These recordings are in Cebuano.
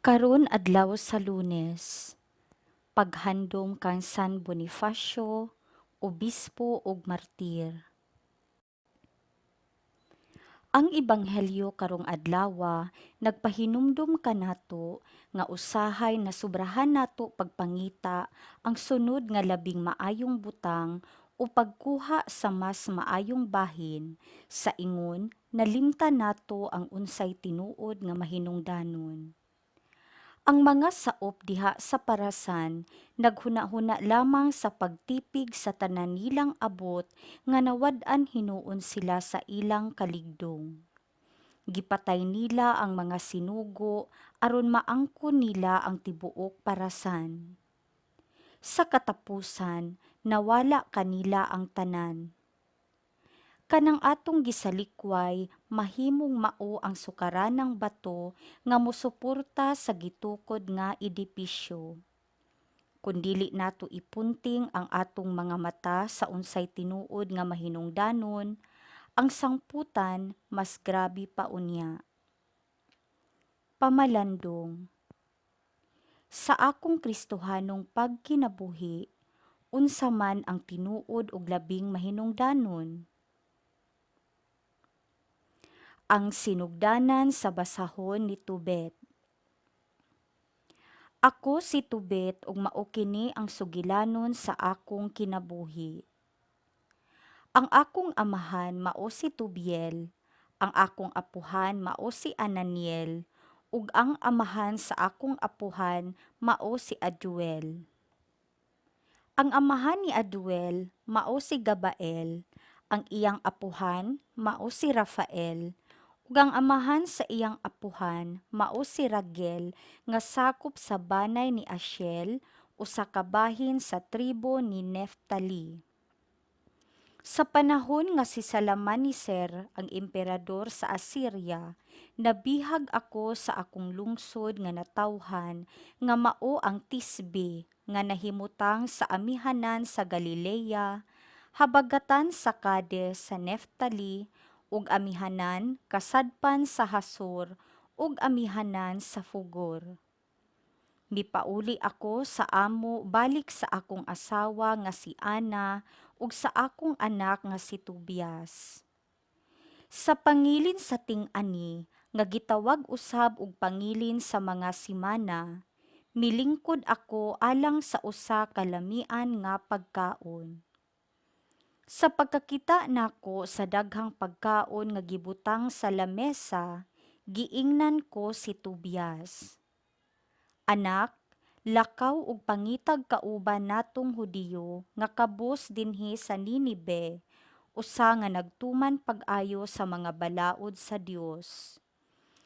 Karon adlaw sa Lunes, paghandom kang San Bonifacio, obispo ug martir. Ang Ebanghelyo karong adlawa nagpahinumdom kanato nga usahay nasubrahan nato pagpangita ang sunod nga labing maayong butang o pagkuha sa mas maayong bahin, sa ingon nalimtan nato ang unsay tinuod nga mahinungdanon. Ang mga saop diha sa parasan naghuna-huna lamang sa pagtipig sa tanan nilang abot nga nawad-an hinuon sila sa ilang kaligdong. Gipatay nila ang mga sinugo aron maangkon nila ang tibuok parasan. Sa katapusan, nawala kanila ang tanan. Kanang atong gisalikway mahimong mao ang sukaranang bato nga mosuporta sa gitukod nga edipisyo. Kun dili nato ipunting ang atong mga mata sa unsay tinuod nga mahinungdanon, ang sangputan mas grabe pa unya. Pamalandong. Sa akong Kristohanong pagkinabuhi, unsa man ang tinuod ug labing mahinungdanon? Ang sinugdanan sa basahon ni Tobit. Ako si Tobit ug mao kini ang sugilanon sa akong kinabuhi. Ang akong amahan mao si Tobiel, ang akong apuhan mao si Ananiel, ug ang amahan sa akong apuhan mao si Aduel. Ang amahan ni Aduel mao si Gabael, ang iyang apuhan mao si Rafael, ug ang amahan sa iyang apuhan mao si Raguel nga sakop sa banay ni Ashiel, usa ka bahin sa tribo ni Neftali. Sa panahon nga si Salmaneser ang emperador sa Assyria, nabihag ako sa akong lungsod nga natawhan nga mao ang Tisbe nga nahimutang sa amihanan sa Galilea, habagatan sa Kades sa Neftali ug amihanan kasadpan sa Hasor ug amihanan sa Fugor. Mipauli ako sa amo balik sa akong asawa nga si Ana ug sa akong anak nga si Tobias. Sa pangilin sa ting-ani nga gitawag usab og pangilin sa mga semana, milingkod ako alang sa usa ka lamian nga pagkaon. Sa pagkakita nako sa daghang pagkaon nga gibutang sa lamesa, giingnan ko si Tobias, "Anak, lakaw ug pangitag kauban natong Hudiyo nga kabus dinhi sa Ninibe, usa nga nagtuman pag-ayo sa mga balaod sa Dios.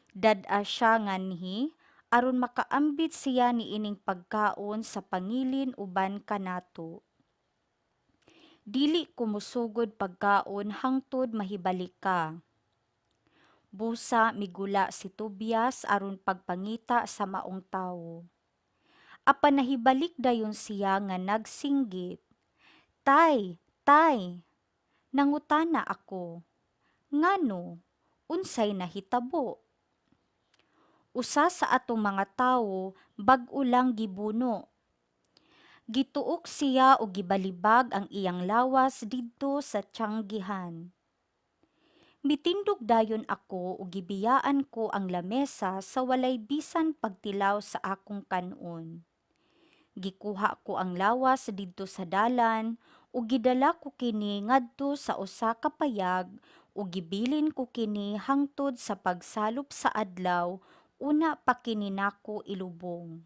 Dad-a siya nganhi aron makaambit siya niining pagkaon sa pangilin uban kanato. Dili ko mosugod pagkaon hangtod mahibalik ka." Busa migula si Tobias aron pagpangita sa maong tawo. Apan nahibalik dayon siya nga nagsinggit, "Tay, tay!" Nangutana ako, "Ngano, unsay nahitabo?" "Usa sa atong mga tawo bag-o lang gibuno. Gituok siya og gibalibag ang iyang lawas didto sa tiyanggihan." Mitindog dayon ako ug gibiyaan ko ang lamesa sa walay bisan pagtilaw sa akong kan-on. Gikuha ko ang lawas didto sa dalan ug gidala ko kini ngadto sa usa ka payag ug gibilin ko kini hangtod sa pagsalop sa adlaw, una pa kini nako ilubong.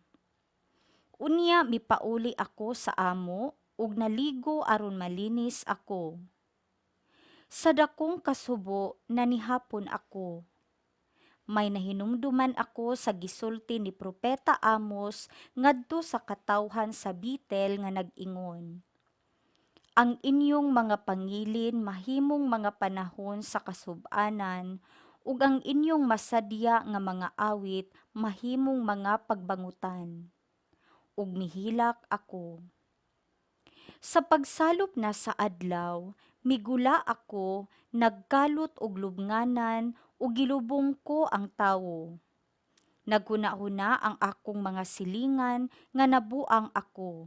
Unya mipauli ako sa amo ug naligo aron malinis ako. Sa dakong kasubo nanihapon ako. May nahinumduman ako sa gisulti ni Propeta Amos ngadto sa katawhan sa Betel nga nag-ingon, "Ang inyong mga pangilin mahimong mga panahon sa kasub-anan ug ang inyong masadya nga mga awit mahimong mga pagbangutan." Ug mihilak ako. Sa pagsalop na sa adlaw, migula ako, nagkalot og lubnganan ug gilubong ko ang tawo. Naghuna-huna ang akong mga silingan nga nabuang ako.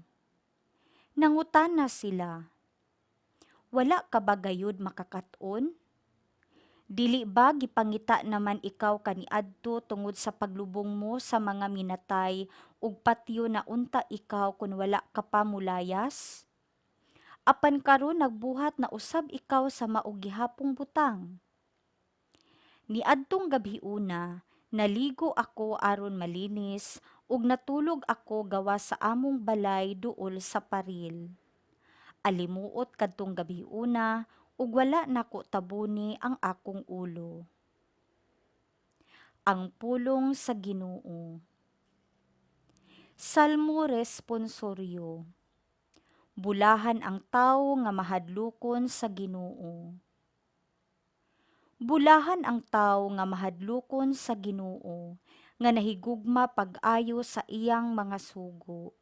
Nangutana sila, "Wala ka ba gayud makakat-on? Dili ba gipangita naman ikaw kaniadto tungod sa paglubong mo sa mga minatay ug patyon na unta ikaw kon wala ka pa molayas? Apan karon nagbuhat na usab ikaw sa mao gihapong butang." Niadtong gabhiona, naligo ako aron malinis ug natulog ako gawas sa among balay duol sa paril. Alimuot kadtong gabhiona ug wala nako tabuni ang akong ulo. Ang pulong sa Ginoo. Salmo responsoryo. Bulahan ang tawo nga mahadlokon sa Ginoo. Bulahan ang tawo nga mahadlokon sa Ginoo, nga nahigugma pag-ayo sa iyang mga sugo.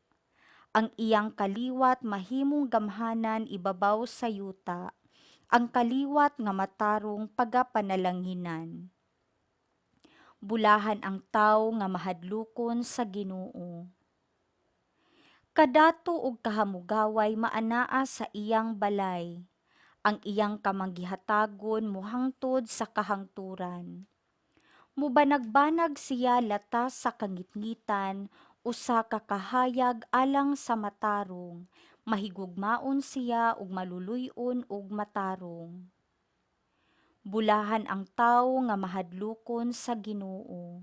Ang iyang kaliwat mahimong gamhanan ibabaw sa yuta, ang kaliwat nga matarong pagapanalanginan. Bulahan ang tawo nga mahadlokon sa Ginoo. Kadato ug kahamugaway maanaa sa iyang balay. Ang iyang kamanggihatagon mohangtod sa kahangturan. Mubanagbanag siya latas sa kangitngitan, usa ka kahayag alang sa matarong, mahigugmaon siya ug maluluy-on ug matarong. Bulahan ang tawo nga mahadlokon sa Ginoo.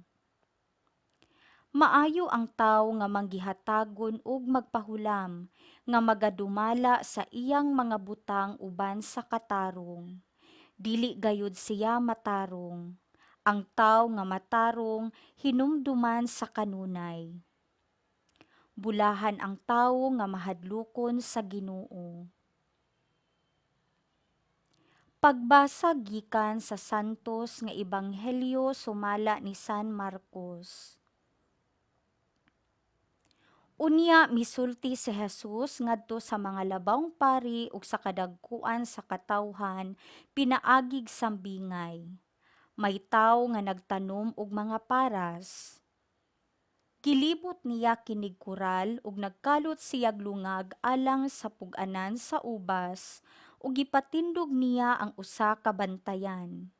Maayo ang tawo nga manggihatagon ug magpahulam, nga magadumala sa iyang mga butang uban sa katarong. Dili gayud siya matarong. Ang tawo nga matarong hinumduman sa kanunay. Bulahan ang tawo nga mahadlokon sa Ginoo. Pagbasa gikan sa Santos nga Ebanghelyo sumala ni San Marcos. Unya misulti si Jesus ngadto sa mga labawng pari ug sa kadagkuan sa katawhan pinaagig sambingay. May tawo nga nagtanom og mga paras. Gilibot niya kinig koral ug nagkalot siyag lungag alang sa pug-anan sa ubas ug gipatindog niya ang usa ka bantayan.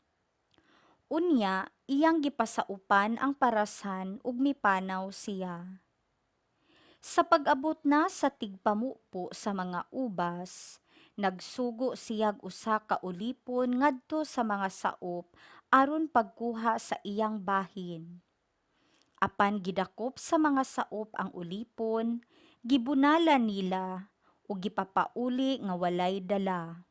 Unya iyang gipasaupan ang parasan ug mipanaw siya. Sa pag-abot na sa tigpamupo sa mga ubas, nagsugo siyag usa ka ulipon ngadto sa mga saop aron pagkuha sa iyang bahin. Apan gidakop sa mga saop ang ulipon, gibunalan nila ug gipapauli nga walay dala.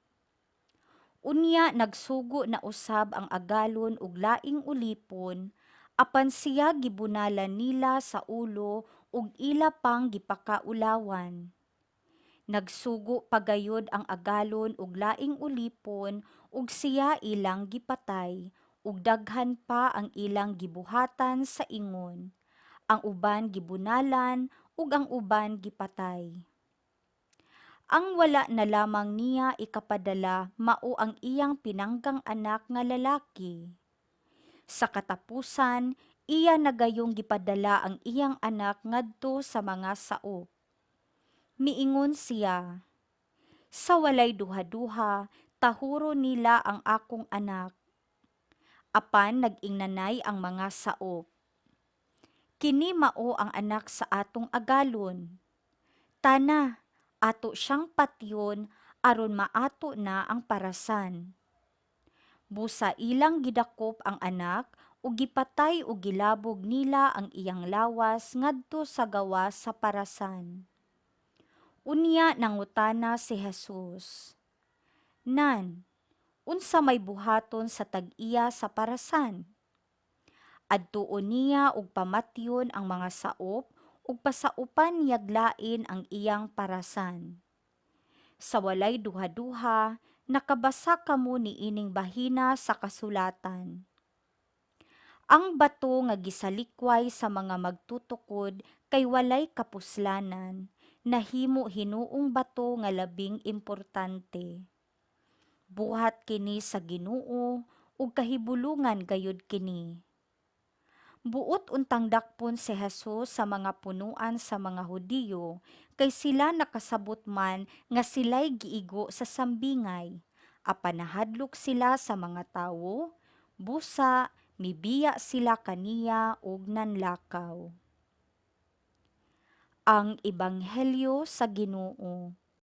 Unya nagsugo na usab ang agalon og laing ulipon, apan siya gibunalan nila sa ulo ug ila pang gipakaulawan. Nagsugo pa gayud ang agalon og laing ulipon ug siya ilang gipatay, ug daghan pa ang ilang gibuhatan sa ingon. Ang uban gibunalan ug ang uban gipatay. Ang wala na lamang niya ikapadala mao ang iyang pinanggang anak nga lalaki. Sa katapusan, iya na gayong gipadala ang iyang anak ngadto sa mga saop. Miingon siya, "Sa walay duha-duha, tahuro nila ang akong anak." Apan nag-ingnanay ang mga saop, "Kini mao ang anak sa atong agalon. Tana, ato siyang patyon aron maato na ang parasan." Busa ilang gidakop ang anak ug gipatay ug gilabog nila ang iyang lawas ngadto sa gawas sa parasan. Unya nangutana si Jesus, "Nan, unsa may buhaton sa tag-iya sa parasan? Adtuon niya og pamatyon ang mga saop ug pasaupan niyag lain ang iyang parasan." Sa walay duha-duha, nakabasa kamo niining bahina sa kasulatan: "Ang bato nga gisalikway sa mga magtutukod kay walay kapuslanan, nahimo hinuong bato nga labing importante. Buhat kini sa Ginoo ug kahibulungan gayud kini." Buot untang dakpon si Jesus sa mga punuan sa mga Hudiyo, kay sila nakasabot man nga sila'y giigo sa sambingay. Apan nahadlok sila sa mga tawo, busa mibiya sila kaniya ug nanlakaw. Ang Ebanghelyo sa Ginoo.